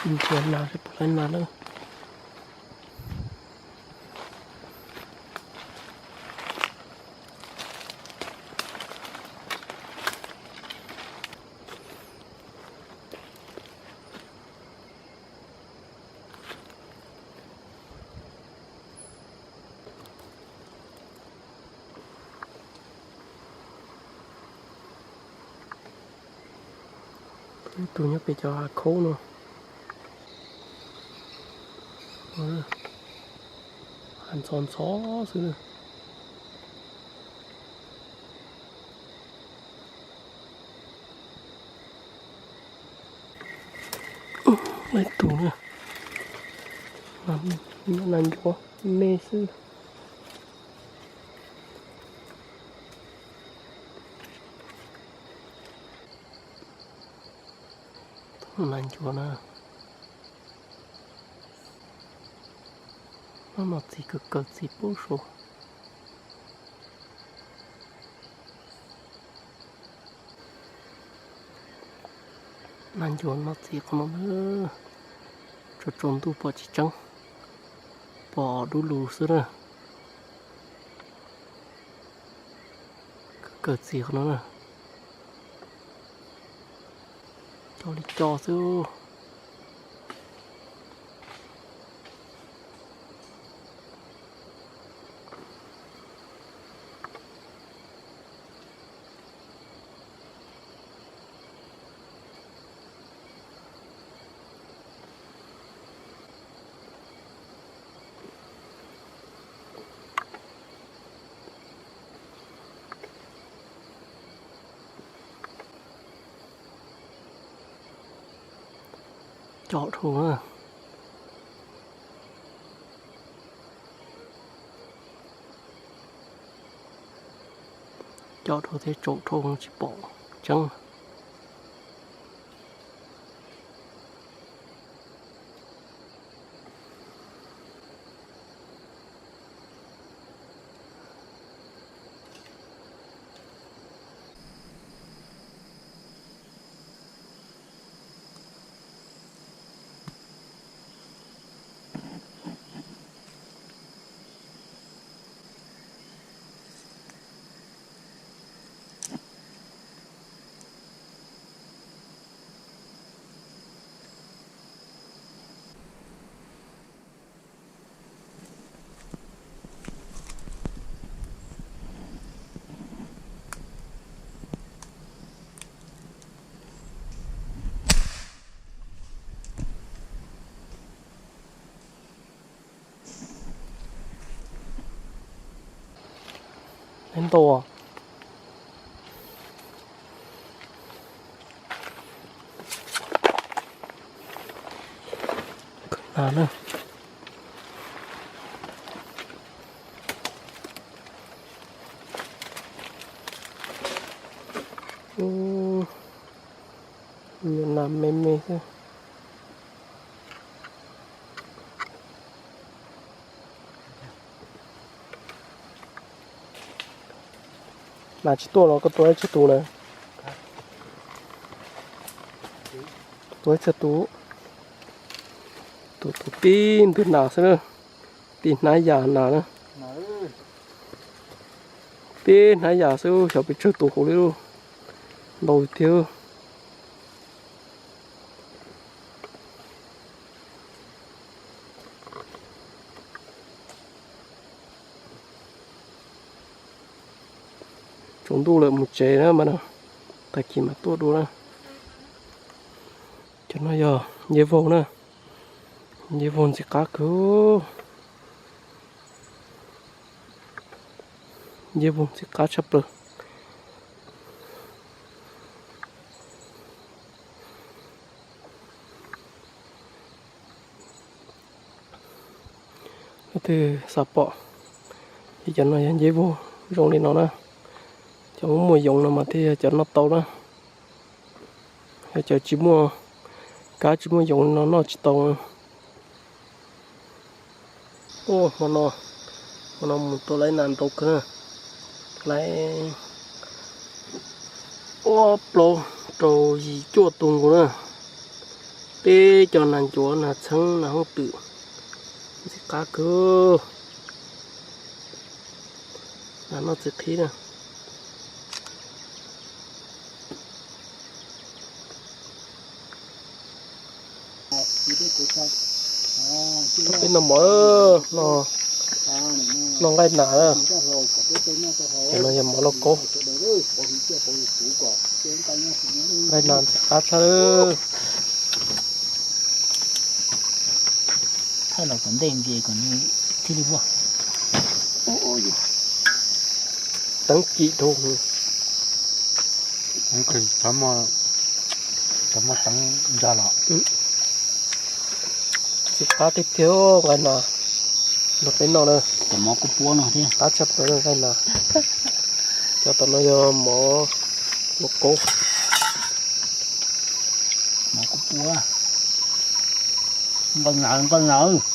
Nrhiav nas seb puas tau nas na. Ib tug nyob pem cov hav khaub no. Hav ntxhov ntxhov xwb. Ib tug na, nas ncuav me xwb. Nas ncuav na, no txiv kawg kawg txiv pub saud. Nas ncuav no txiv qhov no na, tsaus tsaus ntuj pom tsis tseeb, pom dub lug xwb na. Kawg txiv qhov no na, co li co xwb. Co dhau na. Co dhau thiab tsaus dhau tsis pom tseeb. Ntau. Nas na. Nas me me xwb. Nas tsis tuaj los koj tua ib tsawg tus na? Tua ib tsawg tus? Tus tus tib ntwg nas xwb na. Tib hnab yas nas na. Tib hnab yas xwb xyov pes tsawg tus hauv li. Ntau tiag. Tsaus ntuj lawm mus tsev na mas, tag kis mas tuaj dua na. Cov no yog ncej vaug na, ncej vaug ntxim qab kawg. Ncej vaug ntxim qab tshaj plaws. Leej twg xav pom, ces cov no yog ncej vaug zoo li no na. Cov muaj muaj yoov no mas thiaj yog cov noj tau na. Yog cov tsis muaj kab tsis muaj yoov li no noj tsis tau. Hmo no, hmo no mus tua lawv nas ntau kawg na. Lawv ob plaub rau yim cuaj tus nkaus na. Ib co nas ncuav nas txheeb nas hooj twm ntxim qab kawg. Nas noj txiv qhib na. Peb noj mov, noj nqaij nas. Cov no yog mov lauj kaub. Nqaij nas ntxim qab tshaj. Thaij los kom ntej ntsis kom nws thiaj li vuag. Teeb cim dhau. Cov muaj teeb nrog los. Ntxim qab tiag tiag nqaij nas. Nrog peb noj na. Cov mov kuj puab no thiab. Qab tshaj plaws nqaij nas. Cov tom no yog mov lauj kaub. Mov kuj puab. Nqaij nas, nqaij nas.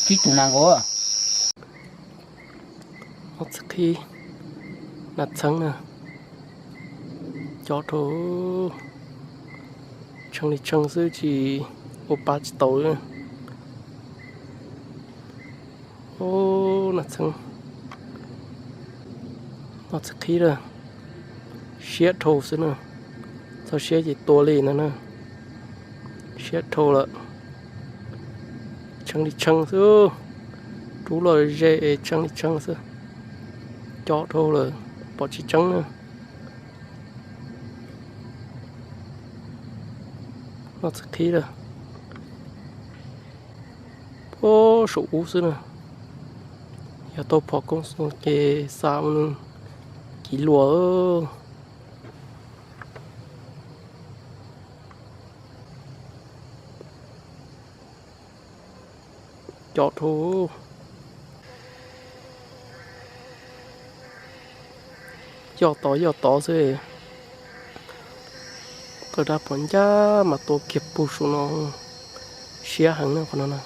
Tsib tug nas nkaus. Ob txiv qhib nas txheeb na, co dhau, tshee li tshee xwb tsis ua pa tsis tau li. Ub, nas txheeb, noj txiv qhib lawm, siab dhau xwb na, txog siab ces tua li no na, siab dhau lawm, tshee li tshee xwb, rub loj ze es tshee li tshee xwb, co dhau lawm, pom tsis tseeb na. Noj txiv qhib lawm. Puag saum ub xwb na. Yog tau phom koob xoo ces xa mus kiv luas. Co dhau. Yoj tod yoj tod xwb. Qawj dab phom ncaj mas tua kiag puag saum no, siab heev na qhov no na.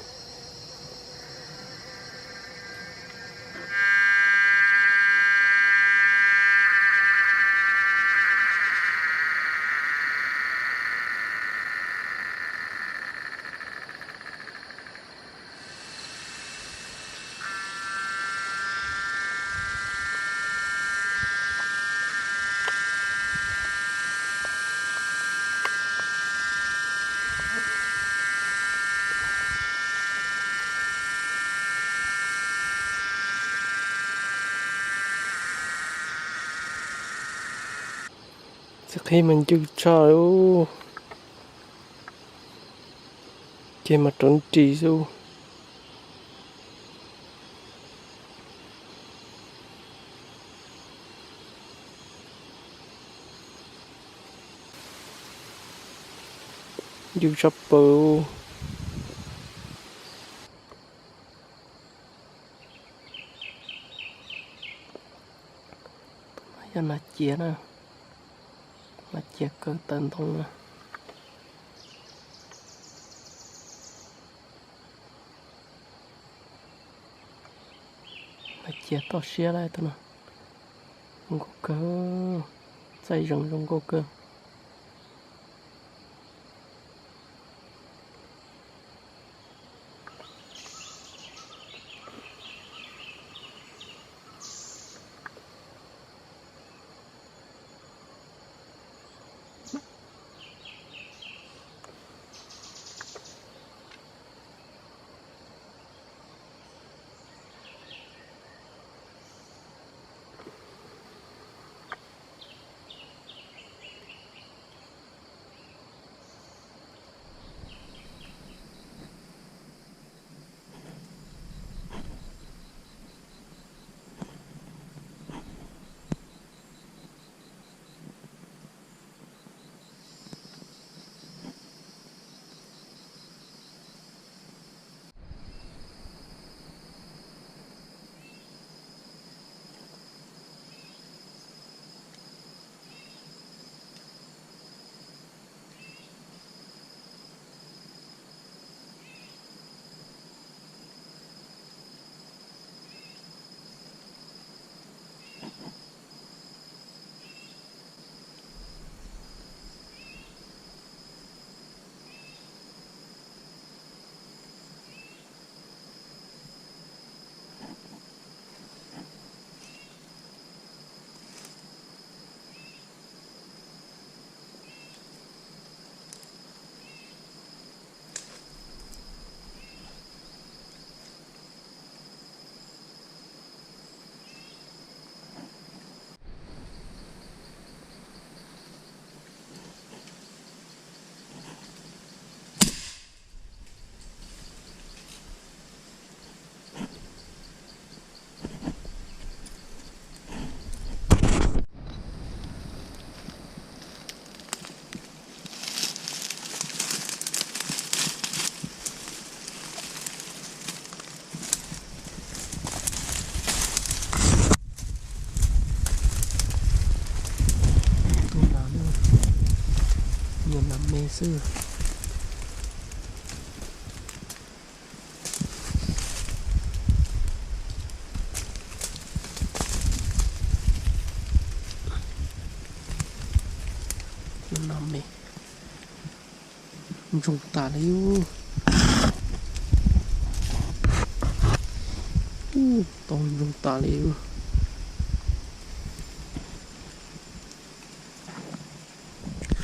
Txiv qhib mas ncw tshaj, ces mas rov nris xwb. Ncw tshaj plaws. Yog nas cias na, nas cias kaw tawm ntoo na. Nas cias toj siab lawm tus no, zoo nkauj kawg, txaij zees zoo nkauj kawg. No me ntsoog tas li. Tau ntsoog tas li.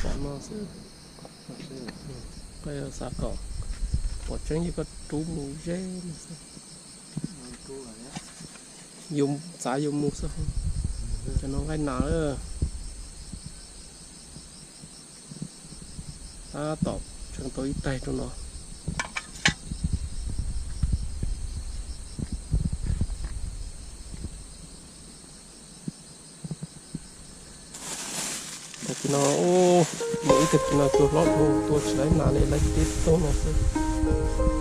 Xav no xwb. Xav kom pom tseeb ces koj rub mus ze no xwb. Yuav txav yuav mus xwb. Cov no nqaij nas lawm. Tab tom tshee tau ib taig rau no. Tag kis no, mus ib tag kis no cua hlob dhau tua tsis laib nas li, laib tib tug no xwb.